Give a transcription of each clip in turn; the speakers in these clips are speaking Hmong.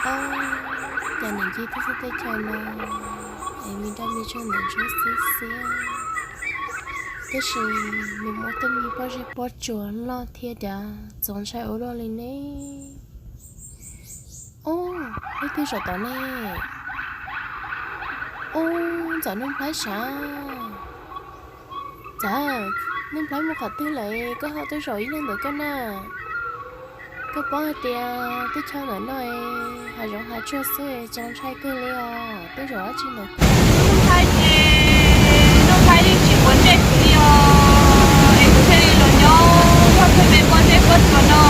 Cas niam ncig teb txhua teb chaws no es me dab me tsog ntawm ntsuab xiab xiab, tab sis nws muaj tej me pob zeb pob tsuas loj thiab cas txaus ntshai ua luaj li ne. Ub, leej twg zaum tod ne? Ub, Ntxawm Nuj Nplhaib sav. Ntxawm Nuj Nplhaib mus qhov twg lawm koj ho tuaj zaum ib leeg ntawm koj na? Koj paub hais tias teb chaws ntawm no hav zoov hav tsuag xwb txaus ntshai kawg li os, tuaj zaum dab tsi ntawm koj? Nuj Nplhaib ces Nuj Nplhaib yeej tsis quav ntsej kuv li os, es kuv thiaj li los nyob nrog tej me pob zeb pob tsuas no,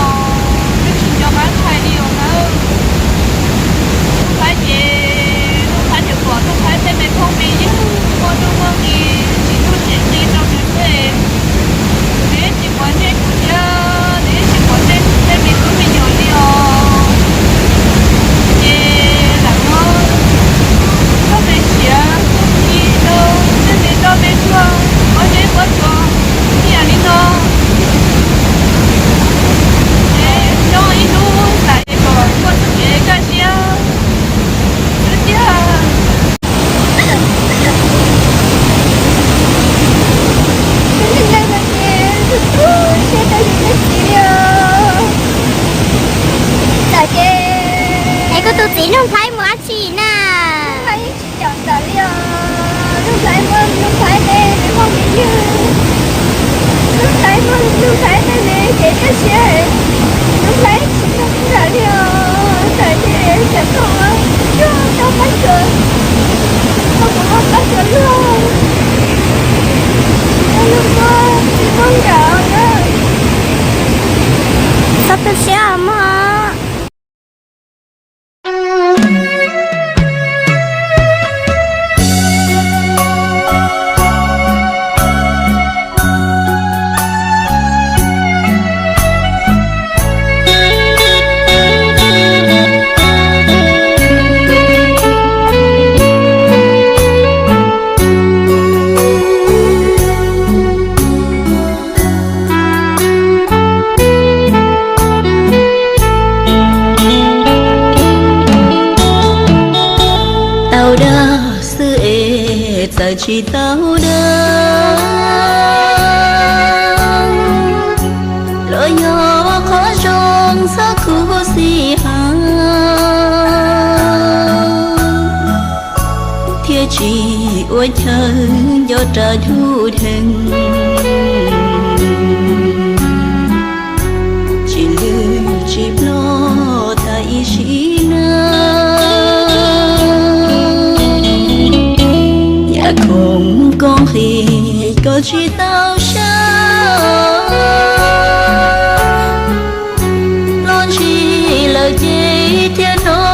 twb tsis nco qab ntshai li os nawb. Nuj Nplhaib ces Nuj Nplhaib nyuam qhuav Nuj Nplhaib tej me phooj me ywg muaj nuj muaj nqis tsis ntuj tsis nqi rau nws xwb, nws yeej tsis quav ntsej kuv thiab nws yeej tsis quav ntsej kuv tej me tub me nyuam li os. Ces lam muab koj tes siav koj ci rau tej me roj me tsuag pob zeb pob tsuas ib yam li no, es nyob ib lub xav es kom muaj txoj kev kaj siab xwb tiag. Tub siab rau yus tib si li os. Tam ces es koj tus txiv Nuj Nplhaib mus dab tsi na? Nuj Nplhaib yeej tsis caum Ntxawm li os. Nuj Nplhaib muaj Nuj Nplhaib tej me phooj me ywg, Nuj Nplhaib muaj Nuj Nplhaib tej me kev kaj siab, Nuj Nplhaib tsis nrog Ntxawm li os. Ntxawm ces cov tub tsuag tau pab tsuas, tau kuv pab tsuas luag, luag muab tsis muab nkawd na. Txhob tu siab os mog. Tau dag xwb es txawm tsis tau dag, los yog qhov zoo txhob khuv xim heev, thiaj tsis ua chaw nco ras dub dheev, tsis lwj tsis ploj tas ib sim neej. Yam khoom koob hmoov koj tsis tau saib, los ntshis lawm ces thiaj hnov.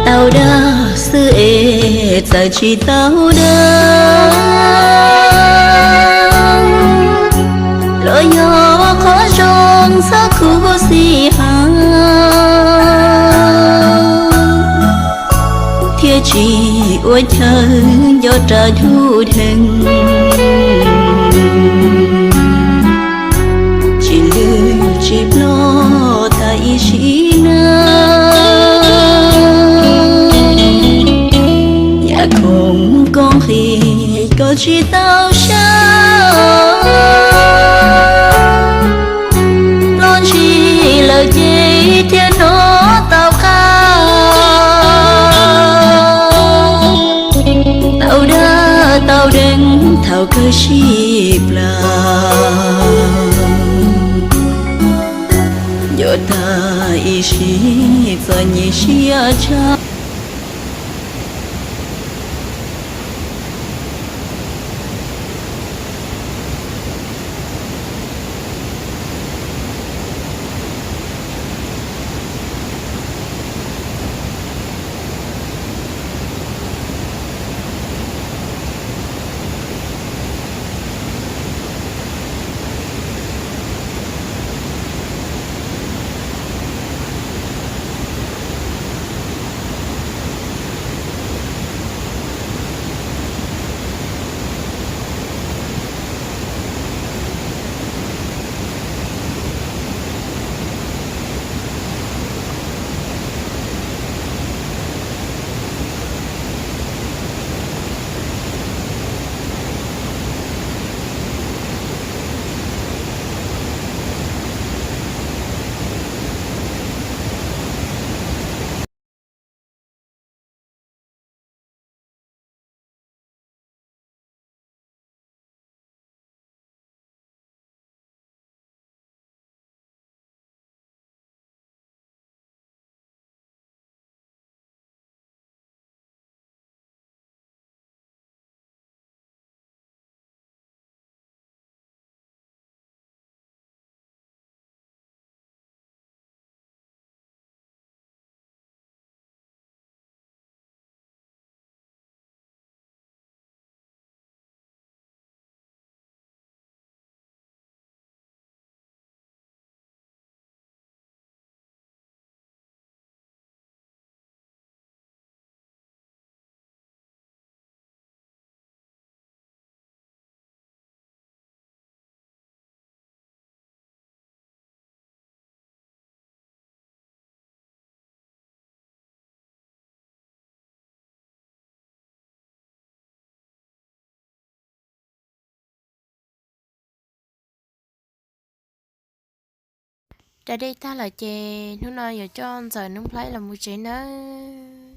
Tau dag xwb es txawm tsis tau dag, los yog qhov zoo txhob khuv xim heev, thiaj tsis ua chaw nco ras dub dheev. Tsis ploj tas ib sim neej, yam khoom koj nqhis koj tsis tau saib. Ploj ntshis lawm ces thiaj hnov tau qab, tau dag tau deev thaum kawg sib plas. Yuav tag ib sim txom nyem siab tshaj. Da dej tag lawm ces hnub no yuav coj Ntxawm Nuj Nplhaib los mus tsev nawb.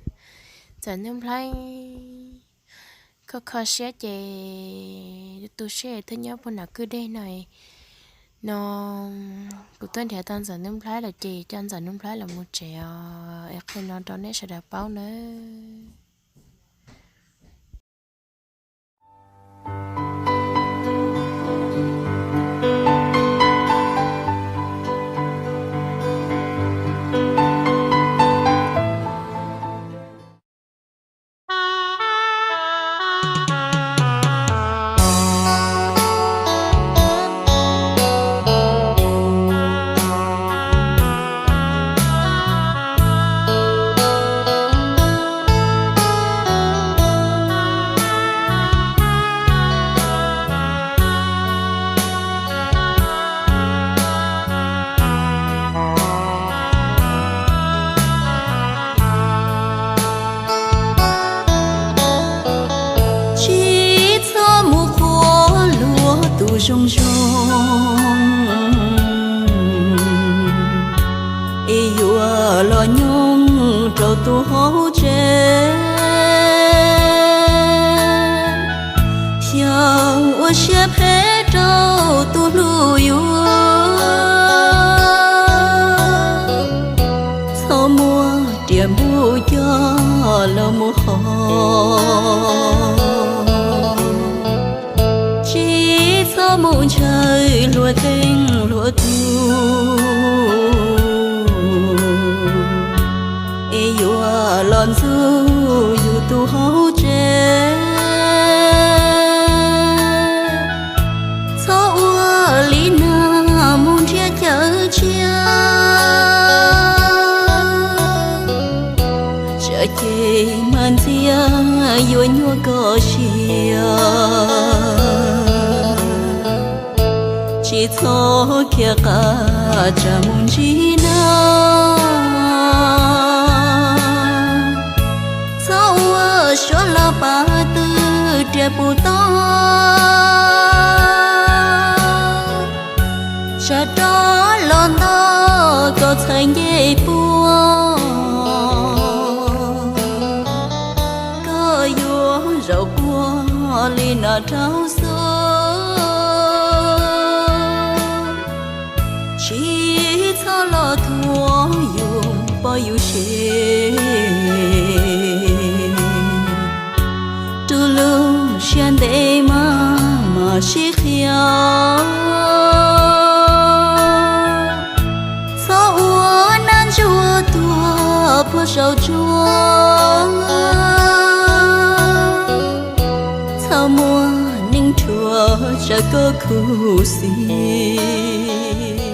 Ntxawm Nuj Nplhaib kho kho siab ces tu siab thiaj nyob puag nram kwj dej no. No kuv tuaj nrhiav tau Ntxawm Nuj Nplhaib lawm ces coj Ntxawm Nuj Nplhaib los mus tsev os. Es qhia no rau nej sawv daws paub nawb. Tsis txhob mus qhuas luag tus zoo zoo, es yuav los nyoog rau tus hauv tsev. Xyaum ua siab phem rau tus hlub yus, txhob muab riam npuj coj los mus hos. Tsis txhob mus ntshaw hluas teej hluas tus, es yuav los ntxub yus tus hauv tsev. Txhob ua li no mus nrhiav chaw tshiab, tsam ces mas ntxias yuav nyuaj koj siab. Txhob khiav qas tsam mus ntsib na, txhob ua suab los pas twg riam puv toj, tsam rov los nto koj txhais ncej puab, koj yuav zaum quaj li nas rau xwb. Tsis txhob los thuam yus poj yus sev, rau lub siab ntev mas mam sib qhia. Txhob ua nab ntsuag tuag puag saum tsuas, txhob muab neeg rhuav tsam koj khuv xim.